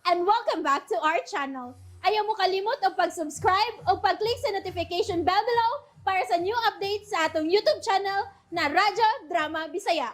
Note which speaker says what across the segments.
Speaker 1: And welcome back to our channel. Ayaw mo kalimot og pag-subscribe o pag-click sa notification bell below para sa new updates sa atong YouTube channel na Radyo Drama Bisaya.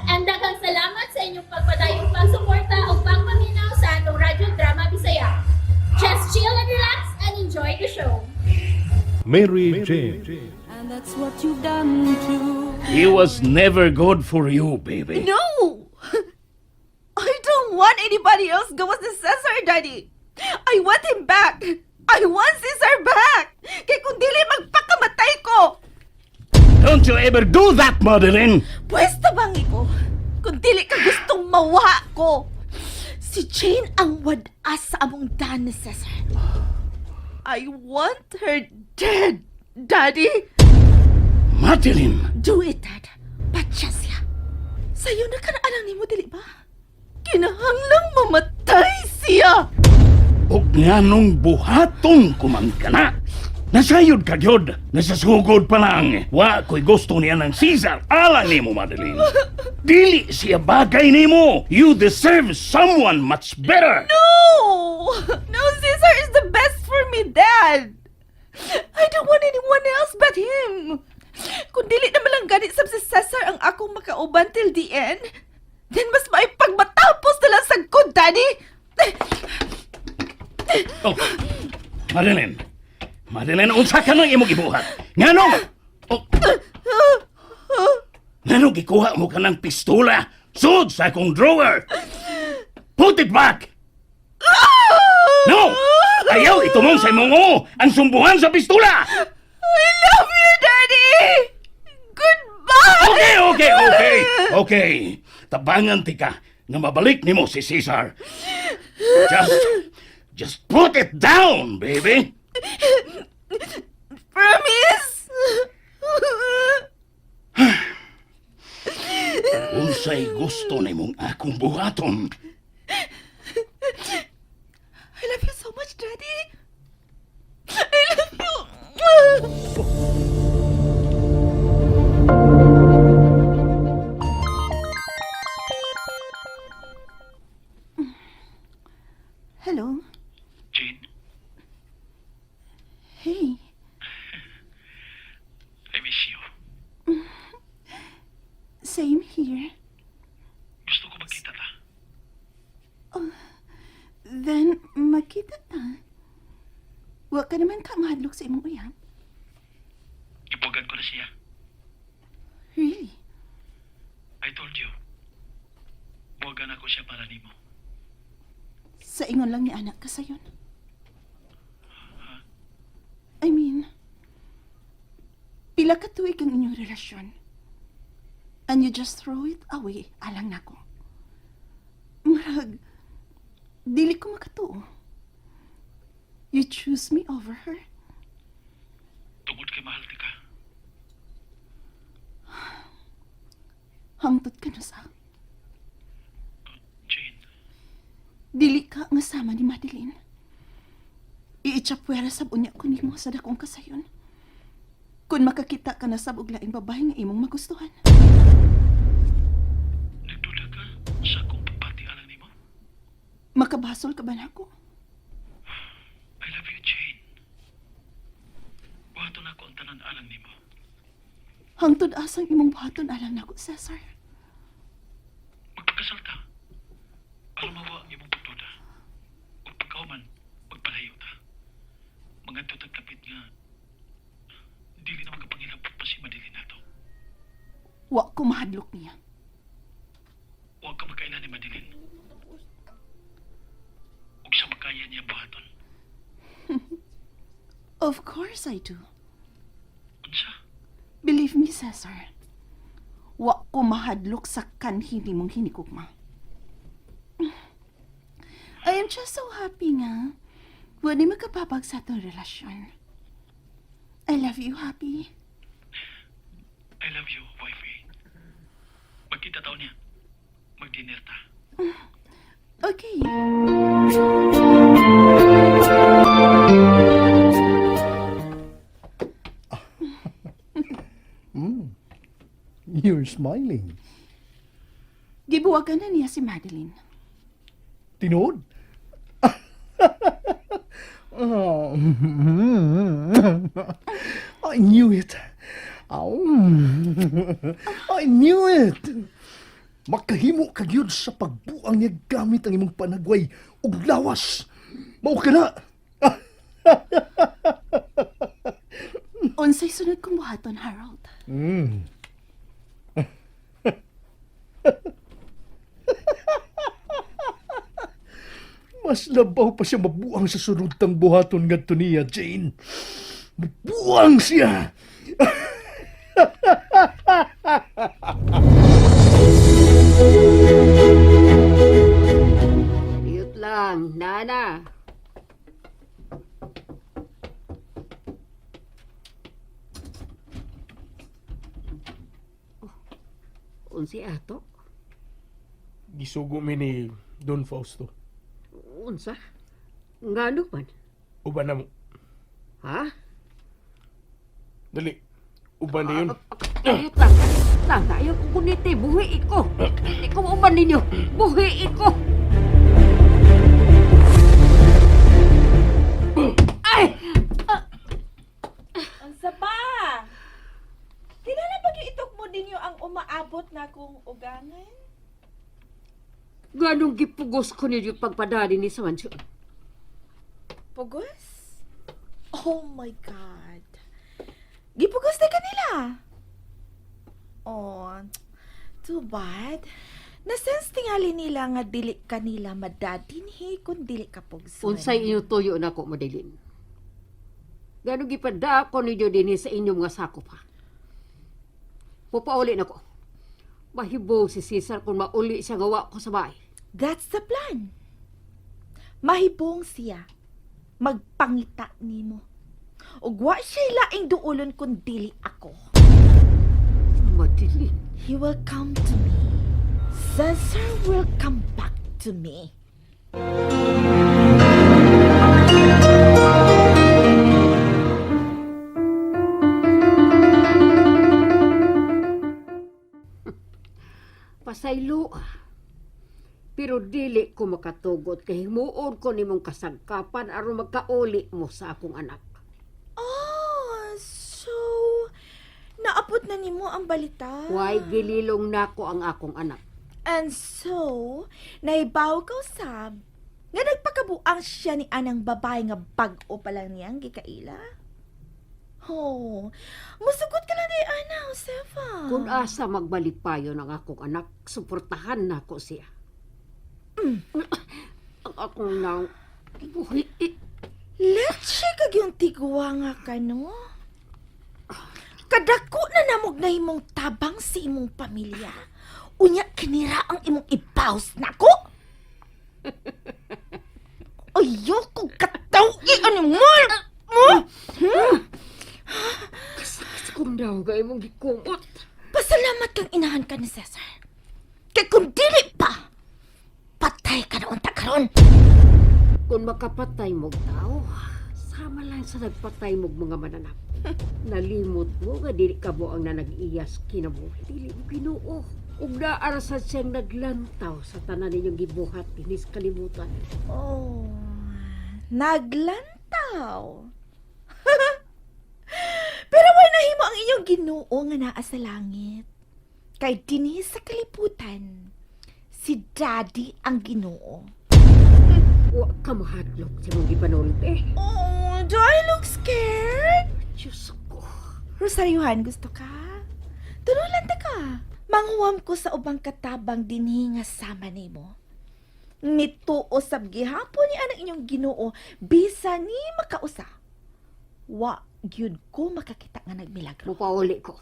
Speaker 1: And daghang salamat sa inyong pagpadayong pagsuporta o pagpaminaw sa atong Radyo Drama Bisaya. Just chill and relax and enjoy the show.
Speaker 2: Mary Jane.
Speaker 3: And that's what you've done to
Speaker 4: He was never good for you, baby.
Speaker 5: No! I don't want anybody else gawas ni Cesar, Daddy! I want him back! I want Cesar back! Kay kung dili magpakamatay ko!
Speaker 4: Don't you ever do that, Madeline!
Speaker 5: Pwes tabangi ko! Kung dili ka gustong mawa ko! Si Jane ang wad-as sa among daan ni Cesar. I want her dead, Daddy!
Speaker 4: Madeline!
Speaker 5: Do it, Dad. Patya siya. Sayo na ka na alang nimo, dili ba? Kinahanglang mamatay siya!
Speaker 4: Og nganong buhaton kuman ka na. Nasayod ka gyud. Nasasugod pa lang. Wa ko'y gusto niya ng Caesar. Alang nimo, Madeline. Dili siya bagay nimo. You deserve someone much better.
Speaker 5: No! No, Caesar is the best for me, Dad! I don't want anyone else but him! Kung dili naman lang ganit sab si Cesar ang akong makauban till the end, then mas maipagmatapos na lang sa ko, Daddy!
Speaker 4: Oh, Madeline. Madeline, unsa ka nang imong gibuhat? Nganong? Oh. Nganong gikuha mo ka ng pistola? Sud sa akong drawer. Put it back! No! Ayaw itumong sa imong oo ang sumbuhan sa pistola!
Speaker 5: I love you, Daddy! Goodbye!
Speaker 4: Okay. Tabangan tika nga mabalik nimo si Caesar. Just put it down, baby.
Speaker 5: Promise!
Speaker 4: Unsay gusto nimong akong buhaton?
Speaker 5: I love you so much, Daddy. I love you. Hello.
Speaker 6: Jane,
Speaker 5: Hey.
Speaker 6: I miss you.
Speaker 5: Same here.
Speaker 6: Gusto ko magkita ta.
Speaker 5: Then, magkita ta. Wa ka naman ka mahadlok sa imong uyab.
Speaker 6: Gibuwagan ko na siya.
Speaker 5: Really?
Speaker 6: I told you. Buwagan ako siya para nimo.
Speaker 5: Sa ingon lang ni anak ka sayon. I mean, pila ka tuig ang inyong relasyon. And you just throw it away alang nako. Marag, dili ko makatuo. You choose me over her?
Speaker 6: Tungod kay mahal tika.
Speaker 5: Hangtod ka na sa.
Speaker 6: Jane,
Speaker 5: Dili ka nga sama ni Madeline. Iitsapwera sab unya ko nimo sa dakong kasayon. Kung makakita ka na sab og laing babae nga imong magustuhan.
Speaker 6: Nagduda ka sa akong pagpati alang nimo?
Speaker 5: Makabasol ka ba nako?
Speaker 6: I love you, Jane. Buhaton ako ang tanan alang nimo.
Speaker 5: Hangtod asang imong buhaton alang nako, Cesar?
Speaker 6: Magpakasal ta. Aron mawa ang imong pagduda. Ug pagkahuman, magpalayo ta. Mangadto tag dapit nga dili na makapangilabot pa si Madeline nato.
Speaker 5: Wa ko mahadlok niya.
Speaker 6: Huwag ka makaila ni Madeline. Ug sa makaya niya buhaton.
Speaker 5: Of course I do.
Speaker 6: Unsa?
Speaker 5: Believe me, Cesar. Wa ko mahadlok sa kanhi nimong hinigugma. I am just so happy nga. Wa ni makapabag sa atong relasyon. I love you, Happy.
Speaker 6: I love you, wifey. Magkita ta unya. Mag-dinner ta.
Speaker 5: Okay.
Speaker 2: You're smiling.
Speaker 5: Gibuwagan na niya si Madeline.
Speaker 2: Tinuod? Oh. I knew it. Oh. I knew it. Makahimo ka gyud sa pagbuang niya gamit ang imong panagway ug lawas. Mao ka na.
Speaker 5: Unsay sunod kong buhaton, Harold?
Speaker 2: Mas labaw pa siya mabuang sa sunod tang buhaton ngadto niya, Jane. Mabuang siya.
Speaker 7: Liyot lang, nana. Oh, unsi ato?
Speaker 8: Gisugo mi ni Don Fausto.
Speaker 7: Unsa? Ngano man?
Speaker 8: Uban na mo.
Speaker 7: Ha?
Speaker 8: Dali. Uban na yun.
Speaker 7: Liyot lang. Tanga, ayaw ko kuniti. Buhi ko. Hindi ko mauban ninyo. Buhi ko. Ay!
Speaker 5: Unsa pa? Kilala ba gyud itok mo ninyo ang umaabot na kong ugangan?
Speaker 7: Ganong gipugos ko ninyo pagpadali ni sa mansyon.
Speaker 5: Pugos? Oh my God. Gipugos na kanila. Oh, too bad. Nasense tingali nila nga dili kanila madadinhi kung dili ka pugson.
Speaker 7: Unsay inyong tuyo na ko, Madeline? Ganong gipada ko ninyo dinhi sa inyong mga sakop, ha? Pupauli na ko. Mahibong si Cesar kung mauli siya gawa ko sa bahay.
Speaker 5: That's the plan. Mahibong siya. Magpangita nimo. Ug wa siya'y laing duolon kung dili ako.
Speaker 7: Madeline,
Speaker 5: He will come to me. Cesar will come back to me.
Speaker 7: pasaylo ah. Pero dili ko makatugot kay himuon ko nimong kasangkapan aron magkauli mo sa akong anak.
Speaker 5: Oh, so naapot na nimo ang balita.
Speaker 7: Way gililong nako ang akong anak.
Speaker 5: And so, naibaw ka usab nga nagpakabuang siya ni anang babae nga bag-o pa lang niyang gikaila. Oh, musugot ka lang ni Ana, Josefa.
Speaker 7: Kung asa magbalipayon ang akong anak, suportahan nako siya. Ang akong nang buhi.
Speaker 5: Leche kag yung tigwa nga ka, no? Kadako na namog na imong tabang sa imong pamilya. Unya kinira ang imong ibaws nako. Ayoko katawi animal! Mo?
Speaker 7: Kasakit kong daw ga imong gikumot.
Speaker 5: Pasalamat kang inahan ka ni Cesar. Kay kung dili pa, patay ka na unta karon.
Speaker 7: Kung makapatay mog tao, sama lang sa nagpatay mog mga mananap. Nalimot mo nga dili ka mo ang nanag-iyas kinabuhi. Dili mo Ginoo. Ug naa sa siyang naglantaw sa tanan ninyong gibuhat dinis kalibutan.
Speaker 5: Oh, naglantaw. Pero way nahimo ang inyong Ginoo nga naa sa langit. Kay dinhi sa kalibutan, si Daddy ang Ginoo.
Speaker 7: Wa ka mahadlok sa imong gipanulti.
Speaker 5: Oh, do I look scared?
Speaker 7: Diyos ko.
Speaker 5: Rosaryuhan, gusto ka? Tululan ta ka. Manghuam ko sa ubang katabang dinhi nga sama nimo. Nituo sab gihapon ni anang inyong Ginoo bisa ni makausa. Wa gyud ko makakita nga nagmilagro.
Speaker 7: Mupauli ko.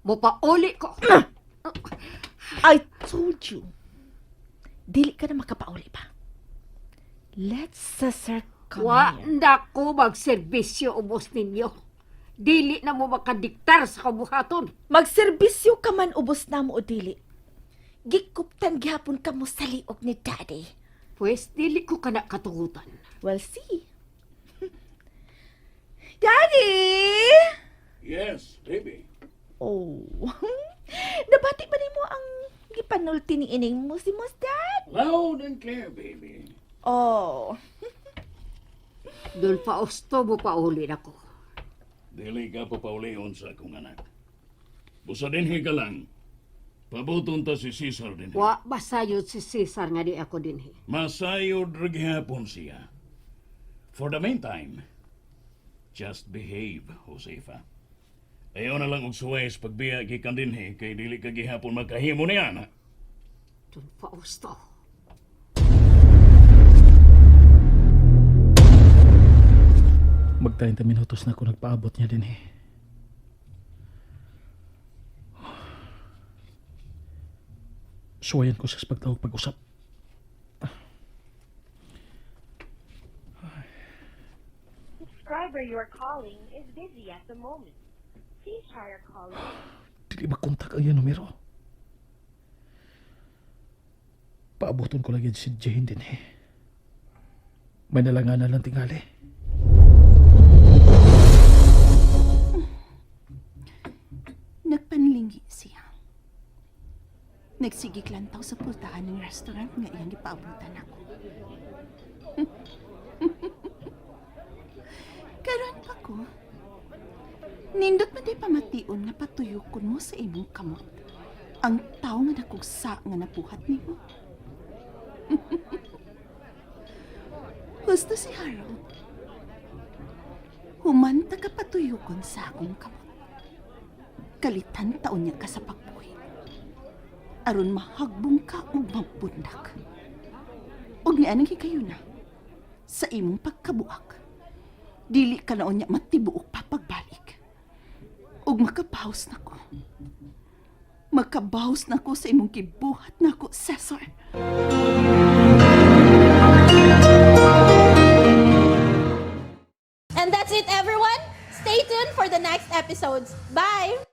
Speaker 7: Mupauli ko.
Speaker 5: I told you. Dili ka na makapauli pa. Let Cesar come
Speaker 7: Wa
Speaker 5: here.
Speaker 7: na ko magserbisyo ubos ninyo. Dili na mo makadiktar sa kabuhaton.
Speaker 5: Magserbisyo ka man ubos na mo o dili. Gikuptan gihapon ka mo sa liog ni Daddy.
Speaker 7: Pwes, dili ko kana katugutan.
Speaker 5: We'll see. Daddy!
Speaker 4: Yes, baby.
Speaker 5: Oh. Nabati ba nimo ang gipanulti ni ining mo si Mos Dad?
Speaker 4: Loud and clear, baby.
Speaker 5: Oh.
Speaker 7: Don Fausto mo pauli nako.
Speaker 4: Dili ka papaulion sa akong anak. Busa dinhi ka lang. Pabuton ta si Cesar dinhi.
Speaker 7: Wa basayod si Cesar nga di ako dinhi.
Speaker 4: Masayod ra gihapon siya. For the meantime, just behave, Josefa. Ayaw na lang og suway sa pagbiya gikan dinhi kay dili ka gihapon makahimo niya na.
Speaker 7: Don Fausto.
Speaker 6: Mag 30 minutos na ako nagpaabot niya din eh. Suwayan ko sa pagtawag pag-usap.
Speaker 9: Subscriber you are calling is busy at the moment. Please try your call later.
Speaker 6: Dili makontak ang iyang numero. Paaboton ko lagi si Jane din eh. May nalanganan lang tingali.
Speaker 5: Nagpanlingi siya. Nagsigig lantaw sa pultahan ng restaurant nga iyang gipaabutan ako. Karon pa ko, nindot man di pamation nga patuyokon mo sa imong kamot. Ang tao nga nakugsa nga napuhat nimo. Gusto si Harold. Humanta ka patuyokon sa akong kamot kalitan taon niya ka sa pagbuhi. Aron mahagbong ka ug mabundak. Ug nianang hikayo na, sa imong pagkabuak, dili ka na unya matibuok pa pagbalik. Ug makabaws na ko. Makabaws na ko sa imong gibuhat nako, Cesar.
Speaker 1: And that's it, everyone. Stay tuned for the next episodes. Bye!